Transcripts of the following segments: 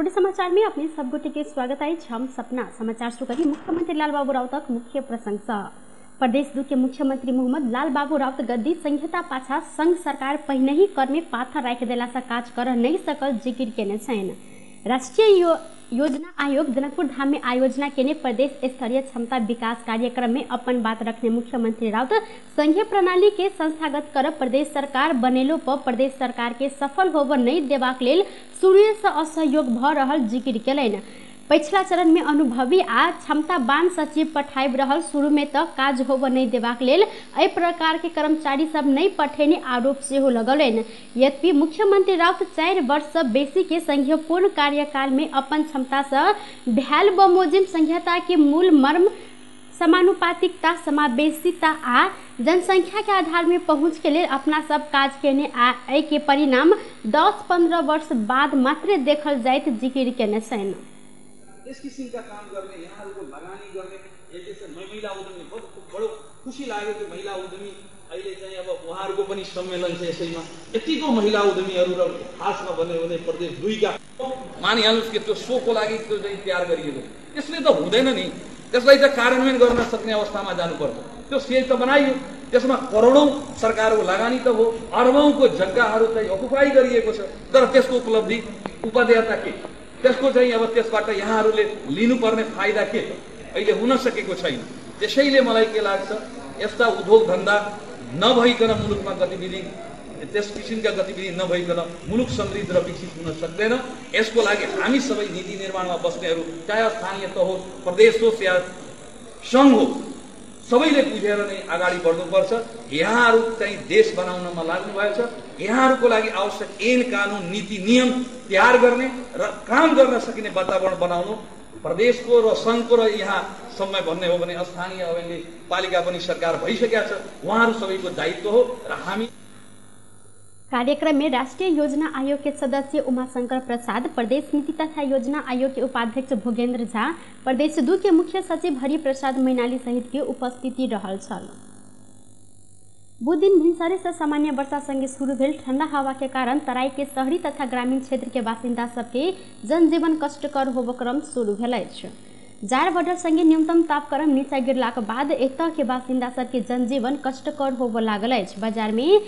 Today समाचार में अपने सब गोटे के स्वागत अछि। हम सपना समाचार शुरू करी मुख्यमंत्री लालबाबू राउतक मुख्य प्रसंग। प्रदेश 2 के मुख्यमंत्री मोहम्मद लालबाबू राउत गद्दी संहिता पाछा संघ सरकार पहिने ही कर में पाथर राखि देला से काज कर नहीं सकल जिक्र केने छनि। राष्ट्रीय योजना आयोग जनकपुर धाम में आयोजना केने प्रदेश स्तरीय क्षमता विकास कार्यक्रम में अपन बात रखने मुख्यमंत्री राउत संघीय प्रणाली के संस्थागत कर प्रदेश सरकार बनेलो पर प्रदेश सरकार के सफल होब नहीं देबाक लेल शुरू से असहयोग भ रहल जिक्र केलनि। पछिला चरण में अनुभवी आ क्षमतावान सचिव पठाबि रहल शुरू में त काज होब नहीं देबाक लेल एहि प्रकार के कर्मचारी सब नहीं पठेने आरोप सेहो लगौलनि। यद्यपि मुख्यमंत्री राउत 4 वर्ष से बेसी के संघीय पूर्ण कार्यकाल में अपन क्षमता से भेल बमोजिम संहिता के मूल मर्म समानुपातिकता, समावेशिता आ जनसंख्या के आधार में पहुँच के लेल अपना सब काज केने आ एहि के परिणाम 10-15 वर्ष बाद मात्र देखल जाइत जिक्र केने छनि। यस किसिमका काम गर्ने, यहाँहरूको लगानी गर्ने, यसले महिला उद्यमी बडो खुसी लाग्यो कि महिला उद्यमी अहिले चाहिँ अब उहाँहरूको पनि सम्मेलन छ। यसैमा यतिको महिला उद्यमीहरू र खासमा भन्यो भने प्रदेश 2 का मानिहाल्नुहोस् कि त्यो सोको लागि त्यो चाहिँ तयार गरिएको, त्यसले त हुँदैन नि। त्यसलाई त कार्यान्वयन गर्न सक्ने अवस्थामा जानुपर्छ। त्यो सेज त बनाइयो, त्यसमा करोडौँ सरकारको लगानी त हो, अरबौँको जग्गाहरू चाहिँ अकुपाई गरिएको छ, तर त्यसको उपलब्धि उपादेयता के, त्यसको चाहिँ अब त्यसबाट यहाँहरूले लिनुपर्ने फाइदा के त अहिले हुन सकेको छैन। त्यसैले मलाई के लाग्छ, यस्ता उद्योग धन्दा नभइकन मुलुकमा गतिविधि, त्यस किसिमका गतिविधि नभइकन मुलुक समृद्ध र विकसित हुन सक्दैन। यसको लागि हामी सबै नीति निर्माणमा बस्नेहरू, चाहे स्थानीय तह होस्, प्रदेश होस् या सङ्घ होस्, सबैले बुझेर नै अगाडि बढ्नुपर्छ। यहाँहरू चाहिँ देश बनाउनमा लाग्नु भएछ। यहाँहरूको लागि आवश्यक ऐन कानुन नीति नियम तयार गर्ने र काम गर्न सकिने वातावरण बनाउनु प्रदेशको र सङ्घको र यहाँ समय भन्ने हो भने स्थानीय अहिले पालिका पनि सरकार भइसकेको छ, उहाँहरू सबैको दायित्व हो। र हामी कार्यक्रम में राष्ट्रीय योजना आयोग के सदस्य उमाशंकर प्रसाद, प्रदेश नीति तथा योजना आयोग के उपाध्यक्ष भोगेन्द्र झा, प्रदेश 2 के मुख्य सचिव हरिप्रसाद मैनाली सहित के उपस्थिति रहल छल। बुध दिन भिनसरे से सामान्य वर्षा संगे शुरू भेल ठंडा हवा के कारण तराई के शहरी तथा ग्रामीण क्षेत्र के बासिन्दा सबके जनजीवन कष्टकर होब क्रम शुरू भेल अछि। जाड़ बढ़ल संगे न्यूनतम तापक्रम नीचा गिरलाक बाद एतय के बासिन्दा सबके जनजीवन कष्टकर होब लागल अछि। बाजार में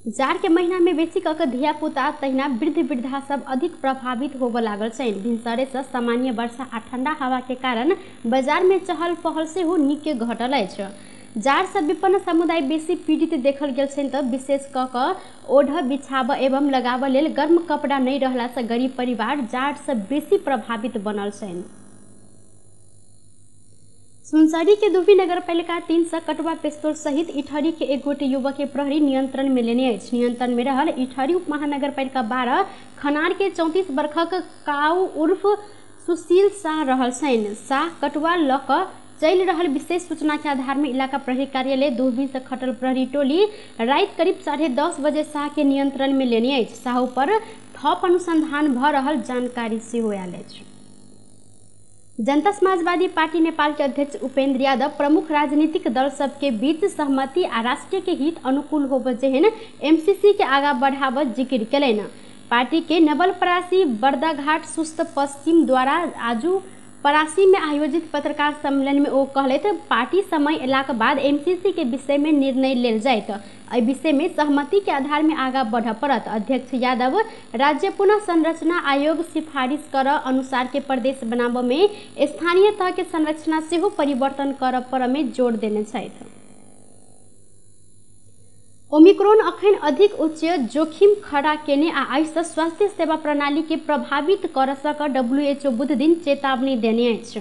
जाड़ के महीना में बेसी कऽ धियापुता तहिना वृद्ध वृद्धा सब अधिक प्रभावित होब लागल छनि। भिनसरे से सामान्य वर्षा आ ठंडा हवा के कारण बाजार में चहल पहल सेहो नीके घटल अछि। जाड़ से विपन्न समुदाय बेसी पीड़ित देखल गेल छनि त विशेष कऽ कऽ ओढ़ बिछाब एवं लगाबऽ लेल गर्म कपड़ा नहीं रहला से गरीब परिवार जाड़ से बेसी प्रभावित बनल छनि। सुनसरी के दुबी नगरपालिका 3 से कटवा पिस्तौल सहित इटहरी के एक गोटे युवक के प्रहरी नियंत्रण में लेने अछि। नियंत्रण में रहल इटहरी उप महानगरपालिका 12 खनार के 34 वर्षक काऊ उर्फ सुशील शाह रहल छनि। शाह कटवा लऽ कऽ चलि रहल विशेष सूचना के आधार में इलाका प्रहरी कार्यालय दुबी से खटल प्रहरी टोली राति करीब 10:30 बजे शाह के नियंत्रण में लेने अछि। शाह पर थप अनुसंधान भऽ रहल जानकारी सेहो आयल अछि। जनता समाजवादी पार्टी नेपाल के अध्यक्ष उपेंद्र यादव प्रमुख राजनीतिक दल सबके बीच सहमति आ राष्ट्र के हित अनुकूल होब जेहन एमसीसी के आगा बढ़ाब जिक्र केलनि। पार्टी के नवलपरासी बरदाघाट सुस्त पश्चिम द्वारा आजू परासी में आयोजित पत्रकार सम्मेलन में ओ कहलथि, पार्टी समय अयलाक बाद एमसीसी के विषय में निर्णय लेल जाइत, एहि विषय में सहमति के आधार में आगा बढ़ पड़त। अध्यक्ष यादव राज्य पुनः संरचना आयोग सिफारिश कर अनुसार के प्रदेश बनाब में स्थानीय तह के संरचना सेहो परिवर्तन कर पर में जोर देने छथि। ओमिक्रोन अखन अधिक उच्च जोखिम खड़ा केने आ एहिसँ स्वास्थ्य सेवा प्रणाली के प्रभावित कर सक WHO बुध दिन चेतावनी देने अछि।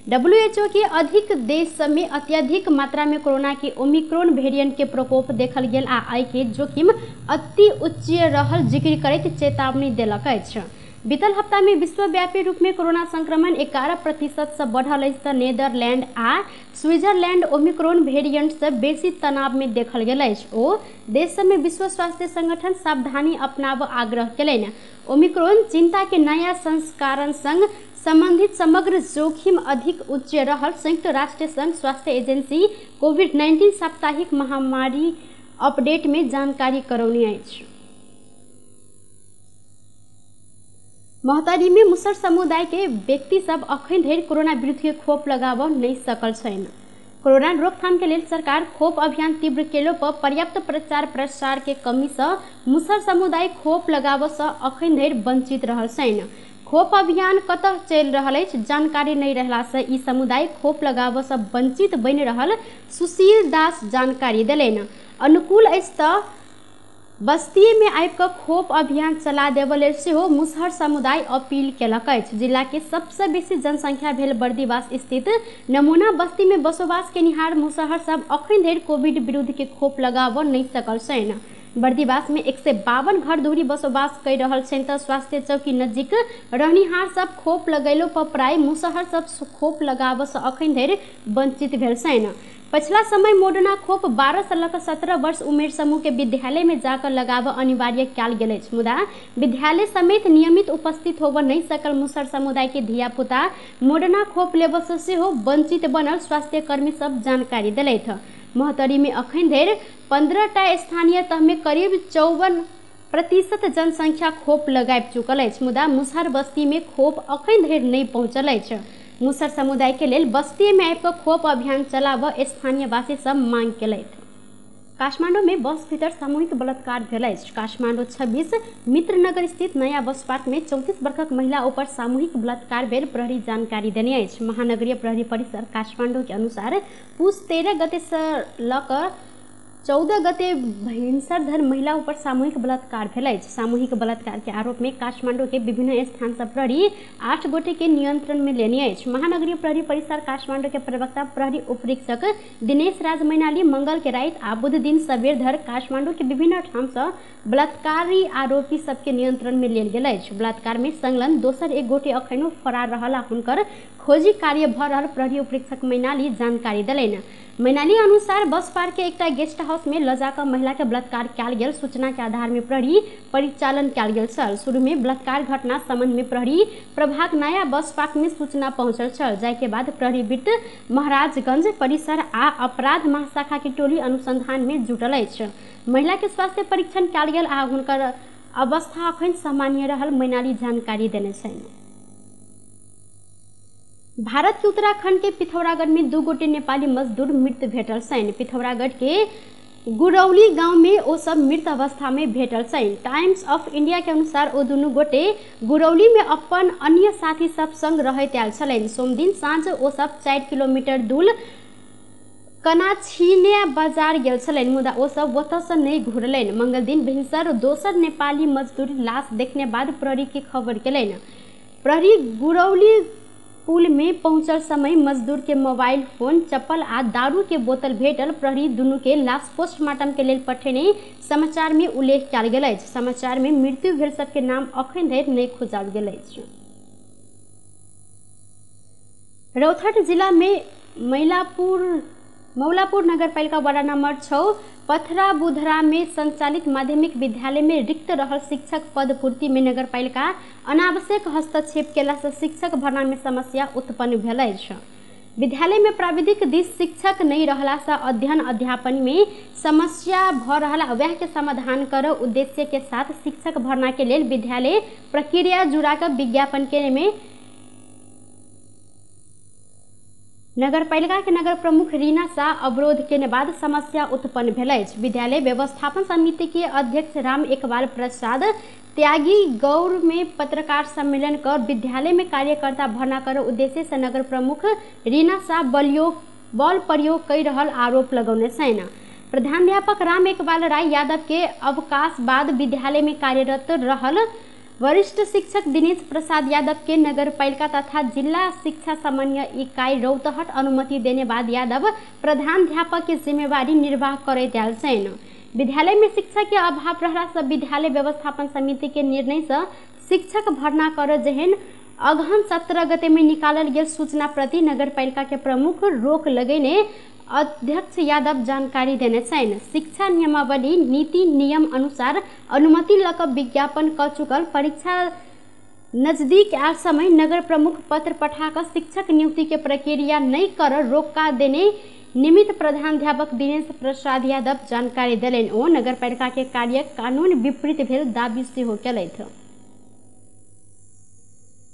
WHO के अधिक देश सब में अत्यधिक मात्रा में कोरोना के ओमिक्रोन वेरिएंट के प्रकोप देखल गेल आ एहि के जोखिम अति उच्च रहल जिक्र करैत चेतावनी देलक अछि। बीतल हप्ता में विश्वव्यापी रूप में कोरोना संक्रमण 11% से बढ़ल अछि त नीदरलैंड आ स्विट्जरलैंड ओमिक्रोन वेरिएंट से बेसी तनाव में देखल गेल अछि। ओ देश सब में विश्व स्वास्थ्य संगठन सावधानी अपनाब आग्रह केलनि। ओमिक्रोन चिंता के नया संस्करण संग संबंधित समग्र जोखिम अधिक उच्च रहल संयुक्त राष्ट्र संघ स्वास्थ्य एजेंसी कोविड-19 साप्ताहिक महामारी अपडेट में जानकारी करौने अछि। महोत्तरी में मुसहर समुदाय के व्यक्ति सब अखन धरि कोरोना विरुद्ध के खोप लगाव नहीं सकल छनि। कोरोना रोकथाम के लेल सरकार खोप अभियान तीव्र केलो पर पर्याप्त प्रचार प्रसार के कमी से मुसहर समुदाय खोप लगाव से अखन धरि वंचित रहल छनि। खोप अभियान कतऽ चलि रहल अछि जानकारी नहीं रहला से ई समुदाय खोप लगाव से वंचित बनि रहल सुशील दास जानकारी देलनि। अनुकूल अछि तऽ बस्ती में आबि कऽ खोप अभियान चला देबऽ लेल सेहो मुसहर समुदाय अपील केलक अछि। जिला के सबसे बेसी जनसंख्या भेल बर्दिवास स्थित नमूना बस्ती में बसोबास केनिहार मुसहर सब अखन धरि कोविड विरुद्ध के खोप लगाबऽ नहीं सकल छनि। बर्दिवास में 152 घर दूरी बसोबास कर रहल छनि तऽ स्वास्थ्य चौकी नजीक रहनिहार सब खोप लगैलो पर प्राय मुसहर सब खोप लगाबऽ से अखन धरि वंचित भेल छनि। पछिला समय मोडर्ना खोप 12 से लऽ 17 वर्ष उमेर समूह के विद्यालय में जाकर लगाबऽ अनिवार्य कयल गेल अछि, मुदा विद्यालय समेत नियमित उपस्थित होबऽ नहीं सकल मुसहर समुदाय के धियापुता मोडर्ना खोप लेबऽ से सेहो वंचित बनल स्वास्थ्यकर्मी सब जानकारी देलथि। महोत्तरी में अखन धरि 15टा स्थानीय तह में करीब 54% जनसंख्या खोप लगाबि चुकल अछि, मुदा मुसहर बस्ती में खोप अखन धरि नहीं पहुँचल अछि। मुसहर समुदाय के लेल बस्ती में आबि कऽ खोप अभियान चलाबऽ स्थानीयवासी सब मांग केलथि। काठमांडू में बस भीतर सामूहिक बलात्कार भेल अछि। काठमांडू 26 मित्रनगर स्थित नया बस पार्क में 34 वर्षक महिला ऊपर सामूहिक बलात्कार भेल प्रहरी जानकारी देने अछि। महानगरीय प्रहरी परिसर काठमांडू के अनुसार पुस 13 गते से लऽ कऽ 14 गते भिनसर धरि महिला ऊपर सामूहिक बलात्कार भेल अछि। सामूहिक बलात्कार के आरोप में काठमांडू के विभिन्न स्थान से प्रहरी 8 गोटे के नियंत्रण में लेने अछि। महानगरीय प्रहरी परिसर काठमांडू के प्रवक्ता प्रहरी उपरीक्षक दिनेश राज मैनाली मंगल के राति आ बुध दिन सबेर धरि काठमांडू के विभिन्न ठाम से बलात्कारी आरोपी सबके नियंत्रण में लेल गेल अछि। बलात्कार में संलग्न दोसर एक गोटे अखनो फरार रहल आ हुनकर खोजी कार्य भऽ रहल प्रहरी उपरीक्षक मैनाली जानकारी देलनि। मैनाली अनुसार बस पार्क के एकटा गेस्ट हाउस में लऽ जाकऽ महिला के बलात्कार कयल गेल सूचना के आधार में प्रहरी परिचालन कयल गेल छल। शुरू में बलात्कार घटना संबंध में प्रहरी प्रभाग नया बस पार्क में सूचना पहुंचल छल, जाहि के बाद प्रहरी वृत्त महाराजगंज परिसर आ अपराध महाशाखा के टोली अनुसंधान में जुटल अछि। महिला के स्वास्थ्य परीक्षण कयल गेल आ हुनकर अवस्था अखन सामान्य रहल मैनाली जानकारी देने छनि। भारत के उत्तराखंड के पिथौरागढ़ में 2 गोटे नेपाली मजदूर मृत भेटल छनि। पिथौरागढ़ के गुरौली गांव में ओ सब मृत अवस्था में भेटल छनि। टाइम्स ऑफ इंडिया के अनुसार ओ दुनू गोटे गुरौली में अपन अन्य साथी सब संग रहैत आयल छलनि। सोमदिन साँझ ओ सब 4 किलोमीटर दूर कनाछिनिया बाजार गेल छलनि, मुदा ओ सब ओतऽ नहि घुरलनि। मंगल दिन भिनसर दोसर नेपाली मजदूर लाश देखने बाद प्रहरी के खबर केलनि। प्रहरी गुरौली पुल में पहुंचल समय मजदूर के मोबाइल फोन, चप्पल आ दारू के बोतल भेटल। प्रहरी दुनू के लाश पोस्टमार्टम के लेल पठेने समाचार में उल्लेख कयल गेल अछि। समाचार में मृत्यु भेल सबके नाम अखन धरि नहि खुजाओल गेल अछि। रौतहट जिला में मौलापुर नगरपालिका वार्ड नंबर 6 पथरा बुधरा में संचालित माध्यमिक विद्यालय में रिक्त रहल शिक्षक पद पूर्ति में नगरपालिका अनावश्यक हस्तक्षेप केला से शिक्षक भर्ना में समस्या उत्पन्न भेल अछि। विद्यालय में प्राविधिक दिस शिक्षक नहीं रहला से अध्ययन अध्यापन में समस्या भ रहल वह के समाधान कर उद्देश्य के साथ शिक्षक भर्ना के लेल विद्यालय प्रक्रिया जुड़ा कर विज्ञापन के में नगरपालिका के नगर प्रमुख रीना शाह अवरोध के बाद समस्या उत्पन्न भेल अछि। विद्यालय व्यवस्थापन समिति के अध्यक्ष राम एकबाल प्रसाद त्यागी गौर में पत्रकार सम्मेलन कर विद्यालय में कार्यकर्ता भर्ना कर उद्देश्य से नगर प्रमुख रीना शाह बल प्रयोग कर रहल आरोप लगौने छनि। प्रधानाध्यापक राम एकबाल राय यादव के अवकाश बाद विद्यालय में कार्यरत रहल वरिष्ठ शिक्षक दिनेश प्रसाद यादव के नगरपालिका तथा जिला शिक्षा समन्वय इकाई रौतहट अनुमति देने बाद यादव प्रधानाध्यापक के जिम्मेवारी निर्वाह करैत आयल छनि। विद्यालय में शिक्षक के अभाव रहला से विद्यालय व्यवस्थापन समिति के निर्णय से शिक्षक भर्ना कर जेहन अगहन 17 गते में निकालल गेल सूचना प्रति नगरपालिका के प्रमुख रोक लगेने अध्यक्ष यादव जानकारी देने छनि। शिक्षा नियमावली नीति नियम अनुसार अनुमति लऽ विज्ञापन क चुकल परीक्षा नजदीक आयल समय नगर प्रमुख पत्र पठा कऽ शिक्षक नियुक्ति के प्रक्रिया नहीं कर रोका देने निमित्त प्रधानाध्यापक दिनेश प्रसाद यादव जानकारी देलनि। ओ नगरपालिका के कार्य कानून विपरीत भेल दावी सेहो केलथि।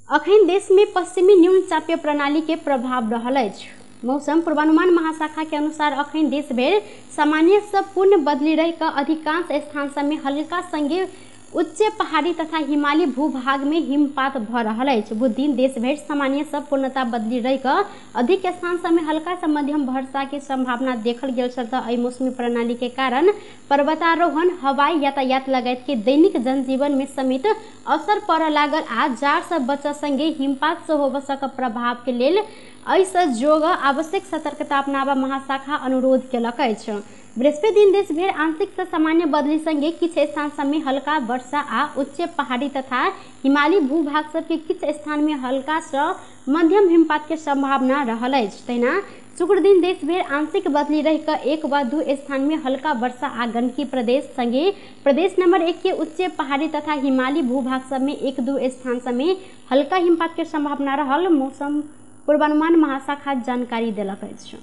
अखन देश में पश्चिमी न्यून चापीय प्रणाली के प्रभाव रहल अछि। मौसम पूर्वानुमान महाशाखा के अनुसार अखन देश भरि सामान्य से पूर्ण बदली रहि कऽ अधिकांश स्थान सब में हल्का संगे उच्च पहाड़ी तथा हिमाली भूभाग में हिमपात भऽ रहल अछि। बुध दिन देश भरि सामान्य से पूर्णता बदली रहि कऽ अधिक स्थान सब में हल्का से मध्यम वर्षा के संभावना देखल गेल छल। तऽ एहि मौसमी प्रणाली के कारण पर्वतारोहण, हवाई यातायात लगायत के दैनिक जनजीवन में समेत असर पड़ऽ लागल आ जाड़ से बचऽ संगे हिमपात से होबऽ सक प्रभाव के लेल एहिसँ जोग आवश्यक सतर्कता अपनाबऽ महाशाखा अनुरोध केलक अछि। बृहस्पति दिन देश भरि आंशिक से सामान्य बदली संगे किछु स्थान सब में हल्का वर्षा आ उच्च पहाड़ी तथा हिमाली भूभाग सबके किछु स्थान में हल्का से मध्यम हिमपात के संभावना रहल अछि। तहिना शुक्र दिन देश भरि आंशिक बदली रहि कऽ 1 वा 2 स्थान में हल्का वर्षा आ गंडकी प्रदेश संगे प्रदेश नंबर 1 के उच्च पहाड़ी तथा हिमाली भूभाग सब में 1-2 स्थान सब में हल्का हिमपात के संभावना रहल मौसम पूर्वानुमान महाशाखा जानकारी देलक अछि।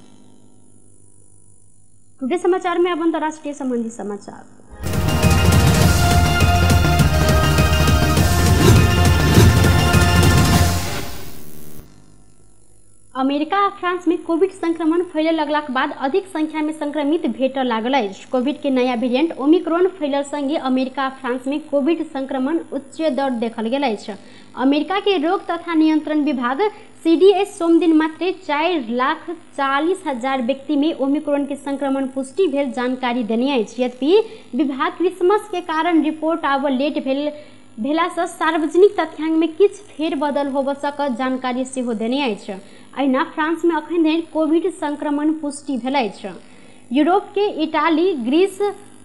टुडे समाचार में अब अंतर्राष्ट्रीय संबंधी समाचार। अमेरिका आ फ्रांस में कोविड संक्रमण फैलय लगलाक बाद अधिक संख्या में संक्रमित भेटऽ लागल अछि। कोविड के नया वेरिएंट ओमिक्रॉन फैलल संगे अमेरिका आ फ्रांस में कोविड संक्रमण उच्च दर देखल गेल अछि। अमेरिका के रोग तथा नियंत्रण विभाग सीडीएस सोमदिन मात्रे 4,40,000 व्यक्ति में ओमिक्रॉन के संक्रमण पुष्टि भेल जानकारी देने अछि। यद्यपि विभाग क्रिसमस के कारण रिपोर्ट आब लेट भेलासँ सार्वजनिक तथ्यांक में किछु फेरबदल होबऽ सकत जानकारी सेहो देने अछि। अहिना फ्रांस में अखन धरि कोविड संक्रमण पुष्टि भेल अछि। यूरोप के इटाली, ग्रीस,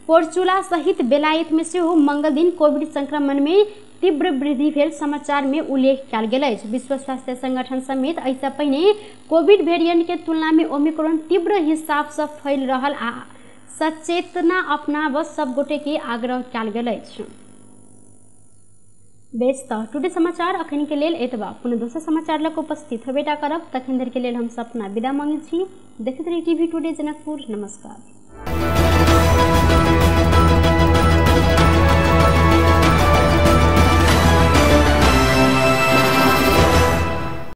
पोर्चुला सहित बेलायत में सेहो मंगल दिन कोविड संक्रमण में तीव्र वृद्धि भेल समाचार में उल्लेख कयल गेल अछि। विश्व स्वास्थ्य संगठन समेत एहिसँ पहिने कोविड वेरिएंट के तुलना में ओमिक्रॉन तीव्र हिसाब से फैल रहल आ सचेतना अपनाबऽ सब गोटे के आग्रह कयल गेल अछि। बेस तऽ टुडे समाचार अखन के लेल एतबा। पुनः दोसर समाचार लग उपस्थित होबेटा करब, तखन धरि के लेल हम सपना विदा मांगै छी। देखैत रही टीवी टुडे जनकपुर। नमस्कार।